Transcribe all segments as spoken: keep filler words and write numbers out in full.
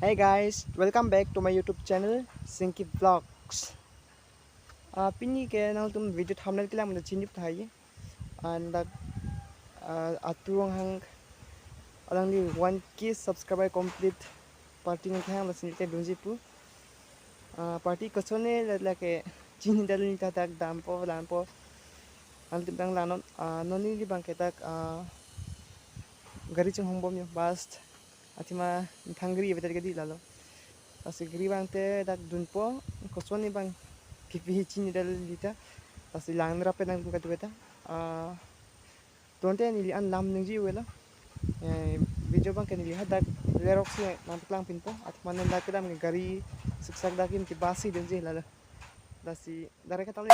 Hey guys, welcome back to my YouTube channel, Sinky Vlogs. Ah, pini ke nangtum video thumbnail kelang mena chinip thai. And that, ah, atu anghang alangli one K subscriber complete party nangkehang lasi neli dunji pu. Ah, party kosonne la, lake chinidetlo, neli ta dak dampo, lampo. Nangtum tang langnon, ah, non neli abang ke dak, ah, gari chinghongbom yo, bus. Athema thang gari avedet kedi lalo. Lasi gari abang te dak dunpo, kosonne abang kipi chinidetlo neli ta. Lasi lang nerap penang kadokave ta. Ah, tonte neli an lam ningje avelo. Eh, video abang ke neli hadak lerok si nangpaklang pinpo. Athema non dak kedam ke gari siksak dak in ke bus si dunji lalo. Lasi direct ketang le.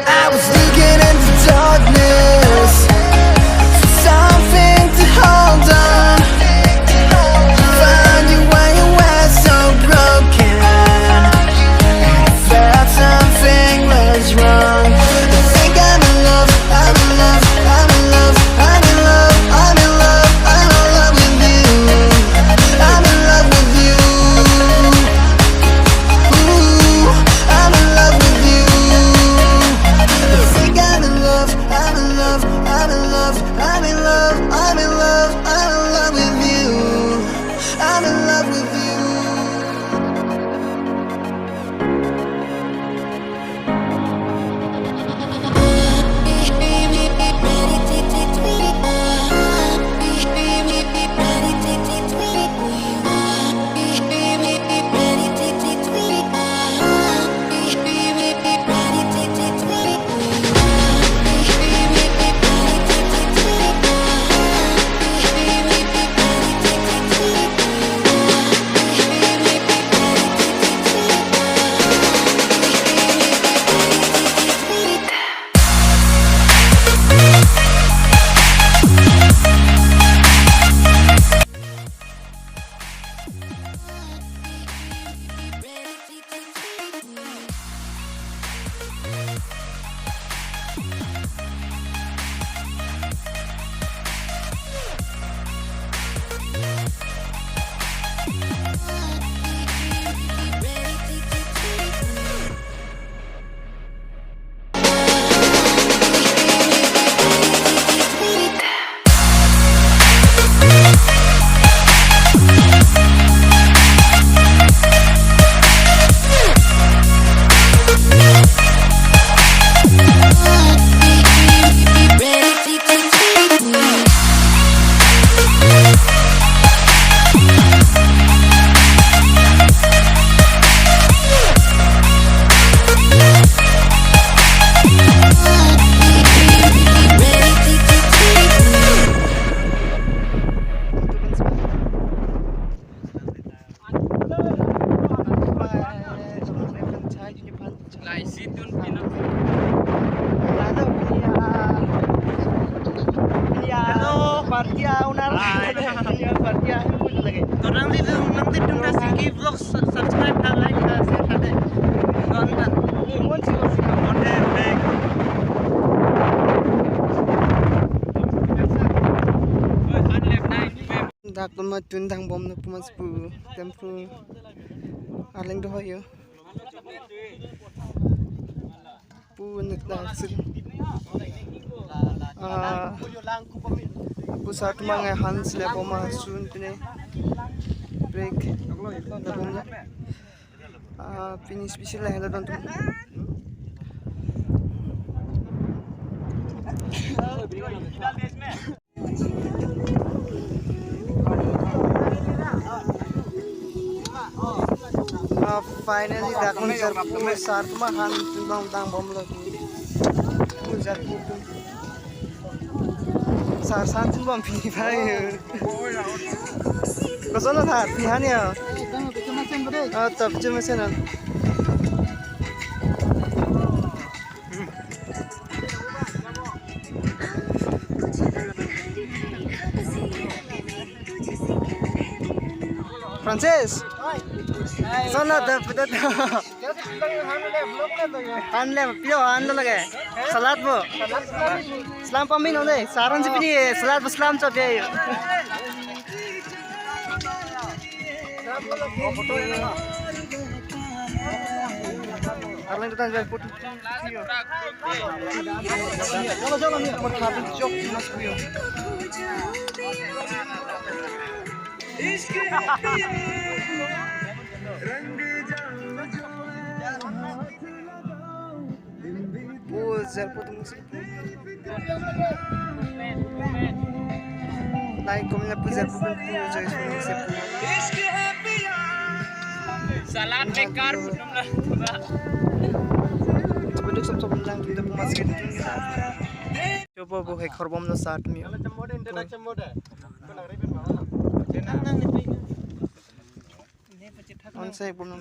I was looking into darkness for something to hold on. Found you when you were so broken. Felt something was wrong. I think I'm in love, I'm in love, I'm in love, I'm in love, I'm in love, I'm in love with you. I'm in love with you. Ooh, I'm in love with you. I think I'm in love, I'm in love, I'm in love, I'm in love, I'm in love, I'm in love with you. I'm in love with you. Lai, situn pina. Ano, pini, ah, pini, ah, hello. Party, ah, unar. Hai. Pini, ah, party, ah, hello, pun lagi. To nangli, nangli tum ta Sinky Vlogs, subscribe, like, share, share. Don ta. Mon si, mon si. Akuma tun dang bom na pumas pu tempu arleng do hoyo. Pu net na sil. Ah, pu sar tumang eh han sile bom asun pine break na bom na. Ah, pini special lahelo don tum. Ah, finally, dak un sar pu sar tumang han tumang dang bom lo. Pu sar pu pu. Sar san tum bom pini pai. Koson lo sar, pini han ya. Ah, top cuma sen. Francis. Sana da da da. Han le pio han lo lage. Salad bo. Slam pamin onde. Saran si pini salad bo slam chop ya. Arleng tutan jan put. Chalo, chalo, ni, mo khabin chok, mas kuyo. Oh, jan put, mas. Nai kom na puja pupun puja isi puja. Salad bekar putum la. Coba duk sop sop lang kita pumas gitu. Coba bo hai khorbom na sat mi. Onsai bom nang.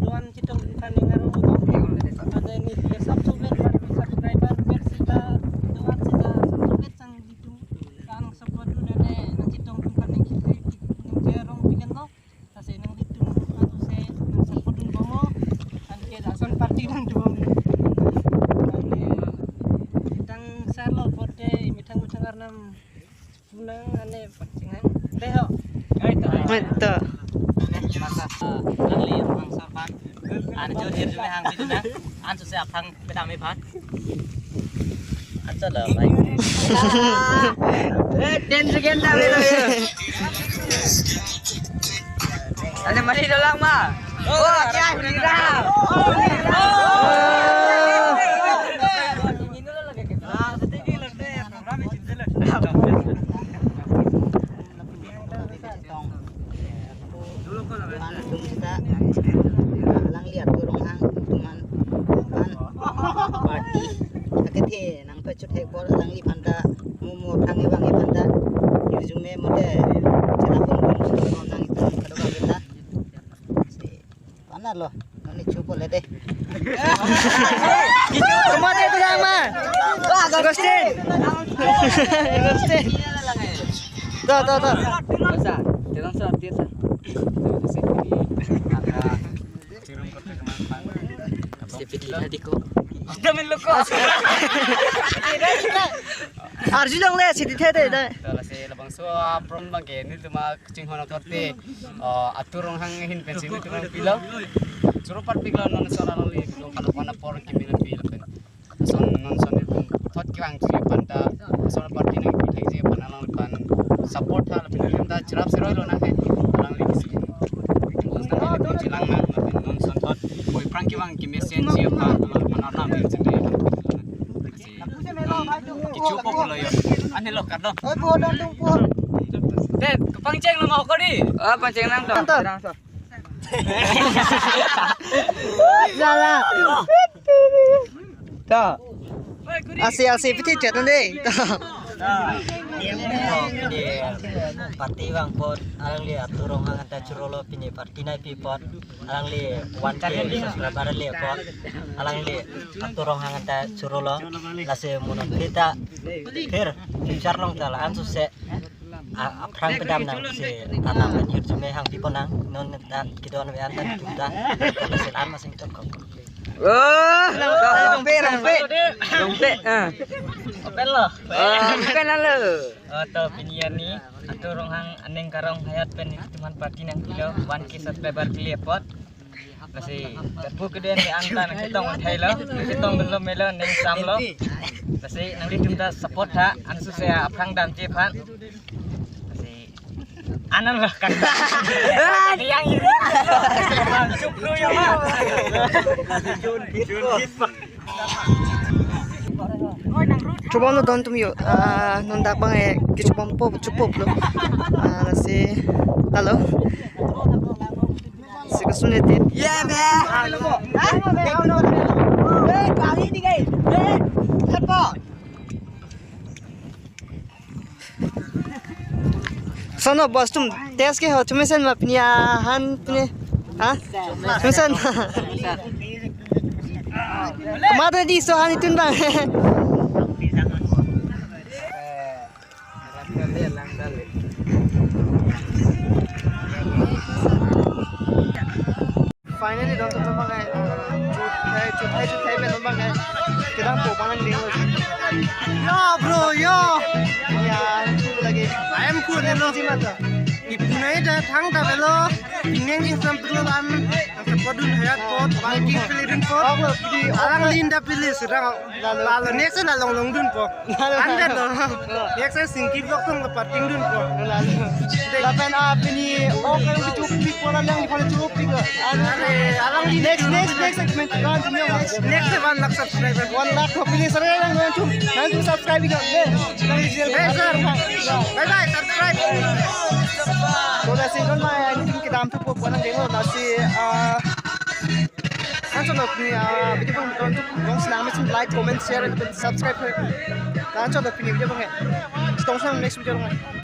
Doan chetong kan yang aru. Ada ni dia subscriber, subscriber, sita, doan sita, subscriber sang itu. Kan support tu dane nang chetong kan yang kita, yang dia orang bikin lo. Kasi nang itu, kan tu saya, nang support tu bomo. Kan ke dasan party nang dua. Kan ke, tang sar lo vote, mitang mitang arnam. Nang ane paching nang. Deh ho. Ai ta. Ai ta. Masa, ah, nangli hang sar aphan. An jo dir jo hang bidu nang. An suse aphan pedam aphan. An sala mai. Eh, ten second ta. Ane mari dolang ma. Oh, kya hira? Oh, hira. Alangli atur ronghang tuman pan party akethe nangpachethek apor alangliphan ta mumu thang ebang ephan ta hirjume mode chelapon bom nang itum kadokave ta. Pana lo, nani chupo le deh. Kemana itu nama? Agustin. Agustin. Tuh, tuh, tuh. Bisa, kita langsung update sa. Seperti tadi kok. Kita main lo kok. Arjulong le, sidi the de. Tuh, lasi labangso apron bangke nelitum chinghon akorte, uh, atur ronghang ahin pensi nelitum pilo. Choro parpiklo non son alangli nelitum palo pana apor kimi nangpi lapen. Son non son nelitum thot kevangji aphan ta, son party nangpi thekji aphan alangliphan support tha lapen nelitum ta cherap seroi lonang hai alangli kisi. Bos nang nelitum chelang nang lapen non son thot koi aphrang kevang kimi senji aphan alangliphan arnam nelitum. Kichu pok lo yo. Ane lo kardom. Oi, po dong tung po. Te, pangcheng lo mau kori. Ah, pangcheng nang dong. Nang dong. Salah. Ta. Asi, asi, piti chat nanti. Ta. Party vang apot, alangli atur ronghang anta choro lo pini party nangpi apot. Alangli one K subscriber le apot. Alangli atur ronghang anta choro lo. Lasi monon kita. Phir, future along ta la-an suse. A, aphrang pedam nangsi tanam pen hirjume hangpi pon nang. Non ta kedo-an ave-an ta nelitum ta. Lasi la-an masing tok kok. Oh, Rongpe, Rongpe. Rongpe, ah. Open lo. Ah, bukan lo. Oh, to pini arni. Atu Ronghang aning karong hayat pen ilitum aphan party nangpilo one K subscriber kali apot. Lasi, karpu kedun ke angtan nangchetong thailo, nangchetongdunlo melo, nangsamlo. Lasi, nanglitum ta support tha, ansu se aphrang damji aphan. Lasi, anan lo kan. Yang ini. Chuplo ya, Ma. Chubom lo don atum yo, ah, non dak bang e, kechubom po, chupop lo. Ah, lasi, talo. Si kasun e tin. Yeah, man. Sono bos atum test ke ho, chumesen ma pini ahan pini. Ha? Chumesen. Mata di so han itun bang. Finally, don atum bang e, chuthai, chuthai, chuthai pen don bang e. Kedam po panang ding. Yo, bro, yo. Ya, itu lagi. I am cool, bro. Di mata. Ipunai da thangta avelo. Pining ingsam dulu an. Nangchepodun hayat apot. Bangki pili dun apot. Alangli ta pili sirang. Lalo. Lalo, next na longlong dunpo. Lalo. Anda lo. Next na Singki Vlog song kepatingdunpo. Lalo. Lapen, ah, pini, oh, kayo chupik, wala lang, wala chupik. Are, alangli next, next, next segment. Continue, next. Next one lakh subscriber. One lakh ko, please, sir, lang, lang, chum. Lang, chum subscribe ko. Hey, sir. Bye bye, subscribe. So, lasi non ma, I think kedam atum po, wala lang, lasi, ah, Anchot lo pini, ah, video abang, abang, abang, sila mesen like, comment, share, and subscribe. Anchot lo pini video abang e. Chetong sang next video abang e.